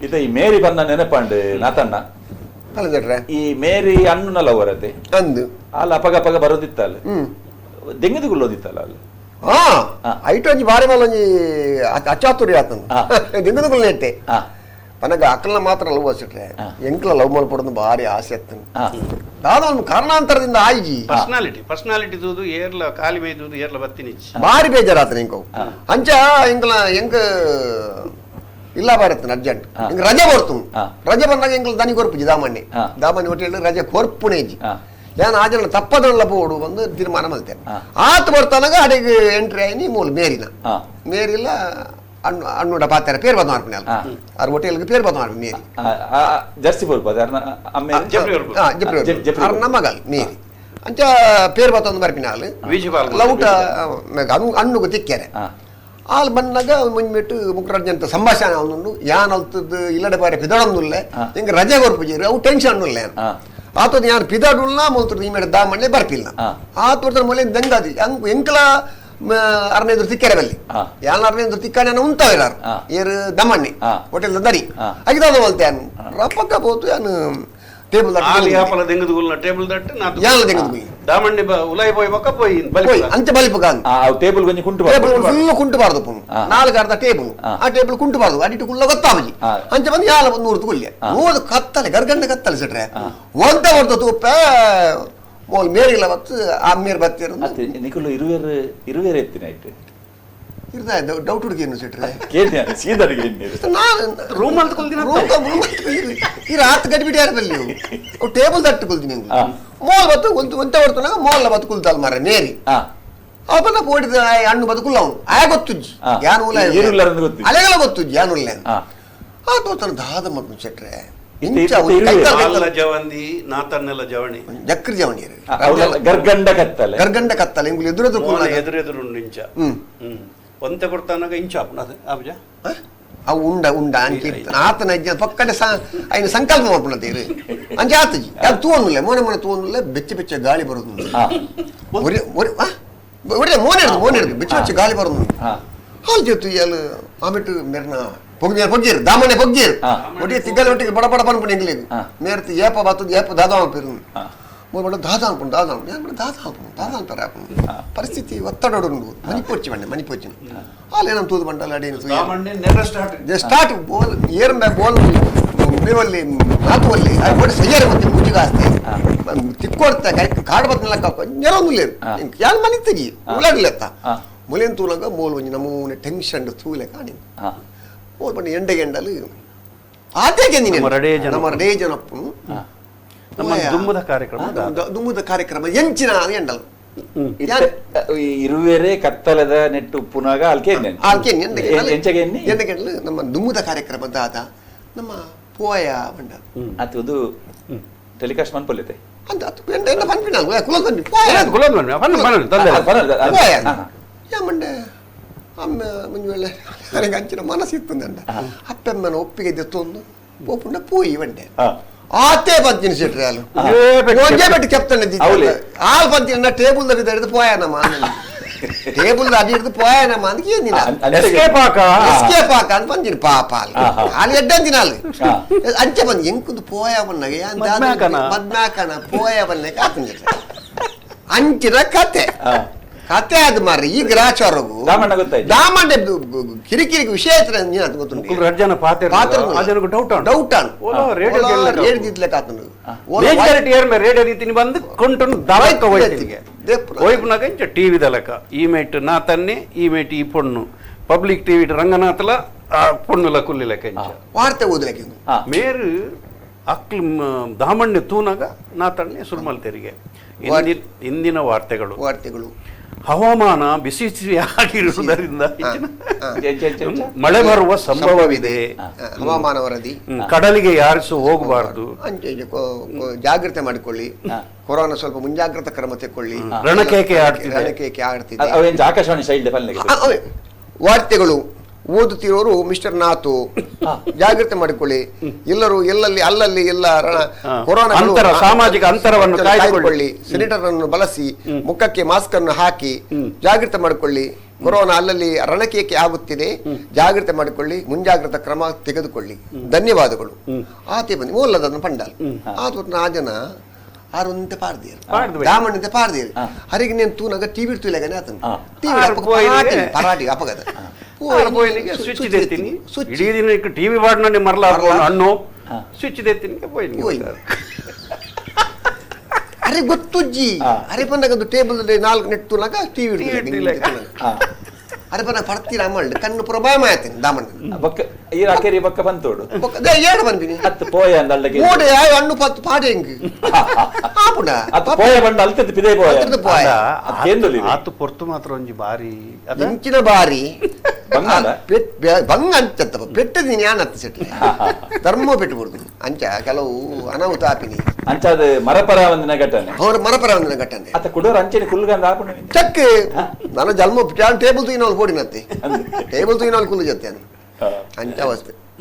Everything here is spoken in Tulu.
ಇತ ಈ ಮೇರಿ ಬಂದ ನೆನಪಂಡು ನಾತಣ್ಣ ಈ ಮೇರಿ ಅಣ್ಣನ ಲವರತೆ ಅಂದು ಅಲ್ಲ ಅಪಗ ಅಪಗ ಬರೋದಿತ್ತಲ್ಲ ದೆಂಗದ ಗುಲ್ಲೋದಿತ್ತಲ್ಲ ಅಲ್ಲಿ. ಹಾ ಐಟು ಒಂಜಿ ಬಾರಿ ಮಲ್ಲೊಂಜಿ ಅಚಾತುರಿ ಆತಂದು ದೆಂಗದ ಗುಲ್ಲ ನೆಟ್ಟೆ ಪನಗ ಅಕ್ಕಲ್ನ ಮಾತ್ರ ಲವ್ ಹಚ್ಚಿಟ್ರೆ ಎಂಕ್ಲ ಲವ್ ಮಲ್ಪಡೋದು ಭಾರಿ ಆಸೆ ಆತನು. ದಾದ ಒಂದು ಕಾರಣಾಂತರದಿಂದ ಆಯ್ಜಿ ಪರ್ಸನಾಲಿಟಿ ಪರ್ಸನಾಲಿಟಿ ತೂದು ಏರ್ಲ ಕಾಲಿ ಮೇಯ್ದೂದು ಏರ್ಲ ಬತ್ತಿನಿಚ್ಚಿ ಭಾರಿ ಬೇಜಾರಾತನ ಇಂಕವು ಅಂಚ ಎಂಕ್ಲ ಎಂಕ್ ಇಲ್ಲ ಬಾರತ್ತನ ಅರ್ಜೆಂಟ್ ಇಂಕ ರಜೆ ಬರ್ತು. ರಜೆ ಬಂದಾಗ ಎಂಕ್ಲ ದನಿ ಕೊರ್ಪುಜಿ ದಾಮಣ್ಣೆ ದಾಮಣ್ಣೆ ಹೋಟೆಲ್ ರಜೆ ಕೊರ್ಪುಣೇಜಿ ಯಾನ್ ಆಜನ ತಪ್ಪದಲ್ಲ ಬೋಡು ಬಂದು ತೀರ್ಮಾನ ಮಲ್ತೆ. ಆತ ಬರ್ತಾನಾಗ ಅಡಿಗೆ ಎಂಟ್ರಿ ಆಯ್ನಿ ಮೂಲ ಮೇರಿನ ಮೇರಿಲ್ಲ ಅಣ್ಣು ಅಣ್ಣುಡ ಪಾತ್ರ ಪೇರ್ ಬದ ಮಾರ್ಪಿನ ಅರ್ ಹೋಟೆಲ್ಗೆ ಪೇರ್ ಬದ ಮಾರ್ಪಿ ಮೇರಿ ಜರ್ಸಿ ಬೋರ್ಬೋದು ಜಪ್ರಿ ಅರ್ನ ಮಗಲ್ ಮೇರಿ ಅಂಚ ಪೇರ್ ಬತ್ತೊಂದು ಬರ್ಪಿನ ಅಲ್ಲಿ ಲೌಟ ಅಣ್ಣುಗು ತಿಕ್ಕ್ಯಾರೆ. ಆಲ್ ಬಂದಾಗ ಮುಂಜ್ಮಿಟ್ಟು ಮುಕ್ರಾಜ್ ಸಂಭಾಷಣೆ ಅವನುಂಡು ಯಾನ್ ಅಲ್ತದ್ದು ಇಲ್ಲಡೆ ಬಾರಿ ಪಿದಡೊಂದುಲ್ಲೆ ಹಿಂಗೆ ರಜೆ ಕೊರ್ಪುಜೀರು ಅವು ಟೆನ್ಷನ್ ಉಲ್ಲೆ ಆತದ ಯಾನ್ ಪಿದಾಡುಲ್ಲ ಮುಲ್ತದ್ದು ಈ ಮೇಲೆ ದಾಮಣ್ಣೆ ಬರ್ಪಿಲ್ಲ ಆತ ಬರ್ತಾರ ಮೊಲೆ ದಂಗಾದಿ ಹಂಗ್ ಎಂಕಲ ಅರನೇದ್ರು ತಿಕ್ಕರೆ ಬಲ್ಲಿ ಯಾನ್ ಅರನೇದ್ರು ತಿಕ್ಕಾನೆ ಉಂತಾವಿರಾರು ಏರು ದಮಣ್ಣೆ ಹೋಟೆಲ್ ದರಿ ಅಗಿದಾದ ಮಲ್ತೆ ಯಾನ್ ರಪ್ಪಕ್ಕ ಪೋತು ಯಾನ್ ಟೇಬಲ್ ಟೇಬಲ್ ದಾಮಣ್ಣೆ ಉಲಾಯಿ ಪೋಯಿ ಬೊಕ್ಕ ಪೋಯಿ ಅಂಚೆ ಬಲಿಪು ಟೇಬಲ್ ಕೊಂಚ ಕುಂಟು ಟೇಬಲ್ ಫುಲ್ ಕುಂಟು ಬಾರ್ದು ನಾಲ್ಕು ಅರ್ಧ ಟೇಬಲ್ ಆ ಟೇಬಲ್ ಕುಂಟು ಬಾರ್ದು ಅಡಿಟ್ಟು ಕುಲ್ಲ ಗೊತ್ತಾವಜಿ ಅಂಚೆ ಬಂದು ಯಾಲ ಬಂದು ನೂರು ಕುಲ್ಯ ನೂರು ಕತ್ತಲೆ ಗರ್ಗಂಡ ಕತ್ತಲೆ ಸೆಟ್ರೆ ಒಂತ ಹೊರ್ತು ತೂಪ ಮೋಲ್ ಮೇರಿಲ್ಲ ಬತ್ತು ಆ ಮೇರ್ ಬತ್ತಿರ ನಿಕುಲು ಇರುವೇರು ಇರುವೇರು ಎತ್ತಿನ ಐಟ್ ಡೌಟ್ ಹುಡುಗಿ ಸೆಟ್ರೆ ರೂಮ್ ಅಂತ ಕೊಲ್ದಿನ ಈ ರಾತ್ ಗಡಿಬಿಡಿ ಯಾರು ಬಲ್ಲಿ ಅವು ಟೇಬಲ್ ತಟ್ಟು ಕೊಲ್ತೀನಿ ಮೋಲ್ ಬತ್ತು ಒಂತ ಹೊರ್ತನಾಗ ಮೋಲ್ ಬತ್ತು ಕುಲ್ತಲ್ ಮಾರ ಮೇರಿ ಅವನ್ನ ಪೋಡಿದ ಹಣ್ಣು ಬದು ಕುಲ್ಲ ಅವನು ಆಯ ಗೊತ್ತುಜ್ಜಿ ಯಾನು ಉಲ್ಲ ಅಲೆಗಳ ಗೊತ್ತುಜ್ಜಿ ಯಾನು ಉಲ್ಲ ಆ ತೋತನ ದಾದ ಮಗ್ನು ಸೆಟ್ರೆ ಜವಂದಿ ನಾತನ್ನೆಲ್ಲ ಜವಣಿ ಜಕ್ರಿ ಜವಣಿ ಗರ್ಗಂಡ ಕತ್ತಲೆ ಗರ್ಗಂಡ ಕತ್ತಲೆ ಇಂಗುಲು ಎದುರೆದುರು ಎದುರೆದುರು ಇಂಚ ಒಂತೆ ಕೊಡ್ತಾನಾಗ ಇಂಚ ಆಪುಜ ಅವು ಉಂಡ ಉಂಡ ಅಂಚೆ ಆತನ ಅಜ್ಜ ಪಕ್ಕಡೆ ಐನ ಸಂಕಲ್ಪ ಮಾಡ್ಕೊಂಡೀರಿ ಅಂಚೆ ಆತಜಿ ಅದು ತೂವೊಂದಿಲ್ಲ ಮೋನೆ ಮೋನೆ ತೂವೊಂದಿಲ್ಲ ಬೆಚ್ಚ ಬೆಚ್ಚ ಗಾಳಿ ಬರೋದು ಒರೆ ಒರೆ ಒರೆ ಮೋನೆ ಹಿಡ್ದು ಮೋನೆ ಹಿಡ್ದು ಬೆಚ್ಚ ಬೆಚ್ಚ ಗಾಳಿ ಬರೋದು ಹಾಲು ಜೊತೆ ಎಲ್ಲಿ ಆಮೇಲೆ ಮೆರ್ನ ಪೊಗ್ಗಿಯರು ಪೊಗ್ಗಿಯರು ದಾಮನೆ ಪೊಗ್ಗಿಯರು ಒಟ್ಟಿಗೆ ತಿಗ್ಗಲ ಒಟ್ಟಿಗೆ ಬಡ ಬಡ ಪನ್ಪುಂಡು ಎಂಗ್ಲಿಗ್ ಮೇರ್ತಿ ಏಪ ಬತ್ತದ ಏಪ ದಾದಾ ಪೇರು ಮೂರು ದಾದಾ ಅನ್ಪುಂಡು ದಾದಾ ಅನ್ಪುಂಡು ದಾದಾ ಅನ್ಪುಂಡು ದಾದಾ ಅಂತಾರೆ ಅಪ್ಪನು ಪರಿಸ್ಥಿತಿ ಒತ್ತಡ ಉಂಡು ಮನಿಪೋಚಿ ಬಂಡೆ ಮನಿಪೋಚಿನ ಅಲ್ಲಿ ಏನಂತ ತೂದು ಬಂಡಲ್ಲ ಅಡೇನು ಸ್ಟಾರ್ಟ್ ಬೋಲ್ ಏರ್ ಬೋಲ್ ಮೇವಲ್ಲಿ ನಾತುವಲ್ಲಿ ಅದು ಒಟ್ಟು ಸಯ್ಯಾರ ಮತ್ತೆ ಮುಜಿಗಾಸ್ತಿ ತಿಕ್ಕೊಡ್ತ ಕೈ ಕಾಡು ಬತ್ತಲ್ಲ ನೆರೊಂದು ಯಾನ್ ಮನಿ ತೆಗಿ ಉಲಾಡ್ಲೆತ್ತ ಮುಲೇನ್ ತೂಲಂಗ ಮೋಲ್ ಒಂಜಿ ನಮೂನೆ ಟೆನ್ಷನ್ ತೂಲೆ ಕಾಣಿ ಮೋಲ್ ಬಂಡೆ ಎಂಡೆ ಗೆಂಡಲು ಆತೇ ಗೆಂದಿನಿ ನಮ್ಮ ರಡೇ ಜನಪ್ಪನು ನಮ್ಮ ದುಂಬುದ ಕಾರ್ಯಕ್ರಮ ದುಂಬುದ ಕಾರ್ಯಕ್ರಮ ಎಂಚಿನ ಎಂಡಲ್ ಇರುವೆರೆ ಕತ್ತಲದ ನೆಟ್ಟು ಪುನಗ ಅಲ್ಕೆ ಅಲ್ಕೆ ಎಂಡಗೆಂಡಲು ನಮ್ಮ ದುಂಬುದ ಕಾರ್ಯಕ್ರಮ ದಾದ ನಮ್ಮ ಪೋಯ ಬಂಡ ಅದು ಒಂದು ಟೆಲಿಕಾಸ್ಟ್ ಮನ್ಪೊಲ್ಲಿತೆ ಅಂತ ಅದು ಎಂಡ ಎಂಡ ಪನ್ಪಿನ ಕುಲದ ಪನ್ಪಿ ಪೋಯ ಕುಲದ ಪನ್ಪಿ ಪನ್ ಪೋಯ ಯಾ ಮಂಡೆ ಅಮ್ಮ ಮುಂಜು ವೇಳೆ ನನಗೆ ಅಂಚಿನ ಮನಸ್ಸಿತ್ತು ಅಂಡ ಅಪ್ಪಮ್ಮನ ಒಪ್ಪಿಗೆ ದೆತ್ತೊಂದು ಪೋಪುಂಡ ಪೋಯಿ ಬಂಡೆ ಆತೆ ಪಂಚಿನ ಸೆಟ್ರೆ ಅಲ್ಲ ಒಂಜೇ ಬೆಟ್ಟು ಕೆಪ್ತಣ್ಣ ಆಲ್ ಪಂಚಿನ ಟೇಬಲ್ the ಹಿಡಿದು ಪೋಯನಮ್ಮ ಟೇಬಲ್ ಅಡಿ ಹಿಡಿದು ಪೋಯನಮ್ಮ ಅಂತ ಏನಿಲ್ಲ ಎಸ್ಕೇಪ್ ಆಕ ಎಸ್ಕೇಪ್ ಆಕ ಅಂತ ಪಂಚಿನ ಪಾಪ ಅಲ್ಲಿ ಅಲ್ಲಿ ಎಡ್ಡಂತಿನ ಅಲ್ಲಿ ಅಂಚೆ ಬಂದು ಎಂಕುಂದು ಪೋಯ ಬನ್ನಾಗ ಮದ್ಮ್ಯಾಕನ ಪೋಯ ಬನ್ನಕ್ಕೆ ಆತನ ಅಂಚಿನ ಕತೆ ಕತೆ ಅದು ಮಾರ್ರೆ ಈ ಗ್ರಾಚಾರಗು ದಾಮಣ್ಣ ಕಿರಿಕಿರಿ ವಿಷಯ ಗೊತ್ತುಂಟು ಪಾತ್ರ ಡೌಟ್ ಡೌಟ್ ರೇಡಿಯೋ ಬಂದು ಕೊಂಟು ದಳಕ ಹೋಯ್ತಿಗೆ ಹೋಯ್ಪುನಾಗ ಇಂಚ ಟಿವಿ ದಲಕ ಈ ಮೇಟ್ ನಾ ತನ್ನೆ ಈ ಮೇಟ್ ಈ ಪೊಣ್ಣು ಪಬ್ಲಿಕ್ ಟಿವಿ ರಂಗನಾಥಲ ಆ ಪೊಣ್ಣುಲ ಕುಲ್ಲಿ ಲೆಕ್ಕ ಇಂಚ ವಾರ್ತೆ ಓದಲಿಕ್ಕೆ ಮೇರು ಅಕ್ಲು ದಾಮಣ್ಣ ತೂನಾಗ ನಾ ತನ್ನೆ ಸುರ್ಮಲ್ ತೆರಿಗೆ ಇಂದಿನ ವಾರ್ತೆಗಳು ವಾರ್ತೆಗಳು ಹವಾಮಾನ ಬಿಸಿ ಆಗಿರುವುದರಿಂದ ಮಳೆ ಬರುವ ಸಂಭವವಿದೆ, ಹವಾಮಾನ ವರದಿ, ಕಡಲಿಗೆ ಯಾರಿಸು ಹೋಗಬಾರದು, ಜಾಗ್ರತೆ ಮಾಡಿಕೊಳ್ಳಿ, ಕೊರೋನಾ ಸ್ವಲ್ಪ ಮುಂಜಾಗ್ರತಾ ಕ್ರಮ ತೆಕ್ಕೊಳ್ಳಿ, ರಣಕೇಕೆ ಆಡ್ತಿದೆ, ರಣಕೇಕೆ ಆಡ್ತಿದೆ. ಆಕಾಶವಾಣಿ ಶೈಲಿ ವಾರ್ತೆಗಳು ಓದುತ್ತಿರೋರು ಮಿಸ್ಟರ್ ನಾತು, ಜಾಗ್ರತೆ ಮಾಡಿಕೊಳ್ಳಿ, ಎಲ್ಲರೂ ಎಲ್ಲಲ್ಲಿ ಅಲ್ಲಲ್ಲಿ ಎಲ್ಲ ಕೊರೋನಾ ಸಾಮಾಜಿಕ ಅಂತರವನ್ನು ಕಾಯ್ದುಕೊಳ್ಳಿ, ಸ್ಯಾನಿಟೈಸರ್ ಅನ್ನು ಬಳಸಿ, ಮುಖಕ್ಕೆ ಮಾಸ್ಕ್ ಅನ್ನು ಹಾಕಿ, ಜಾಗ್ರತೆ ಮಾಡಿಕೊಳ್ಳಿ, ಕೊರೋನಾ ಅಲ್ಲಲ್ಲಿ ರಣಕೇಕೆ ಆಗುತ್ತಿದೆ, ಜಾಗ್ರತೆ ಮಾಡಿಕೊಳ್ಳಿ, ಮುಂಜಾಗ್ರತಾ ಕ್ರಮ ತೆಗೆದುಕೊಳ್ಳಿ, ಧನ್ಯವಾದಗಳು. ಆತೆ ಬಂದು ಮೂಲದನ್ನು ಪಂಡಾಲ್ ಆತ ಆ ಜನ ಆರುಂತೆ ಪಾರ್ದಿಯರು ದಾಮಣ್ಣಂತೆ ಪಾರ್ದಿಯರು. ಹರಿಗೆ ನೇನು ತೂನಾಗ ಟಿವಿ ತೂಲೆಗನೆ ಆತನು ಟಿವಿ ಪರಾಟಿ ಅಪಗದ ಸ್ವಿಚ್ ದೆತ್ತೀನಿ ಇಡೀ ದಿನ ಟಿವಿ ಬಾಡ್ನೇ ಮರಲ ಹಣ್ಣು ಸ್ವಿಚ್ ದೆತ್ತೀನಿ ಪೋಯಿನಿ. ಅರೆ ಗೊತ್ತುಜ್ಜಿ ಅರೆ ಬಂದಾಗ ಒಂದು ಟೇಬಲ್ ನಾಲ್ಕು ನೆಟ್ಟು ತೂನಾಗ ಟಿವಿ ಅರೆ ಬನ್ನ ಪಡ್ತೀರ ಅಮ್ಮಳ್ಳಿ ಕಣ್ಣು ಪೂರ ಭಯ ಆಯ್ತೀನಿ ದಾಮಣ್ಣ ಬೊಕ್ಕ ಈ ಅಕೇರಿ ಬೊಕ್ಕ ಬಂತೋಡು ಏಡು ಬಂದಿನಿ ಹತ್ತು ಪೋಯ ಅಂದಳ್ಳಗೆ ಓಡೆ ಹಣ್ಣು ಪತ್ತು ಪಾಡೆ ಹಿಂಗ್ ಆಪುಂಡ ಅತ್ತು ಪೋಯ ಬಂಡ ಅಲ್ತದ್ದು ಪಿದೆ ಪೋಯ ಅಲ್ತದ್ದು ಪೋಯ. ಕೇಂದ್ರಲಿ ಆತು ಪೊರ್ತು ಮಾತ್ರ ಒಂಜಿ ಬಾರಿ ಇಂಚಿನ ಬಾರಿ ಬಂಗಾಲ ಬಂಗ ಅಂಚತ್ತ ಪೆಟ್ಟದ ಜ್ಞಾನ ಅತ್ತ ಸೆಟ್ಲೆ ಧರ್ಮ ಪೆಟ್ಟು ಬಿಡುದು ಅಂಚ ಕೆಲವು ಅನಾಹುತ ಆಪಿನಿ ಅಂಚಾದ ಮರಪರ ಒಂದಿನ ಘಟನೆ ಅವ್ರ ಮರಪರ ಒಂದಿನ ಘಟನೆ ಅತ್ತ ಕುಡೋರ್ ಅಂಚೆನೆ ಕುಲ್ಗಂದ ಆಪುಂಡು ಚಕ್ ನಾನು ಜನ್ಮ ಟೇಬಲ್ ತೂಗಿನ ಪೋಡಿನತ್ತೆ ಟೇಬಲ್ ತೂಗಿನ ಕುಲ್ಲು ಜೊತೆ ಅಂಚ ಅವಸ್ಥೆ.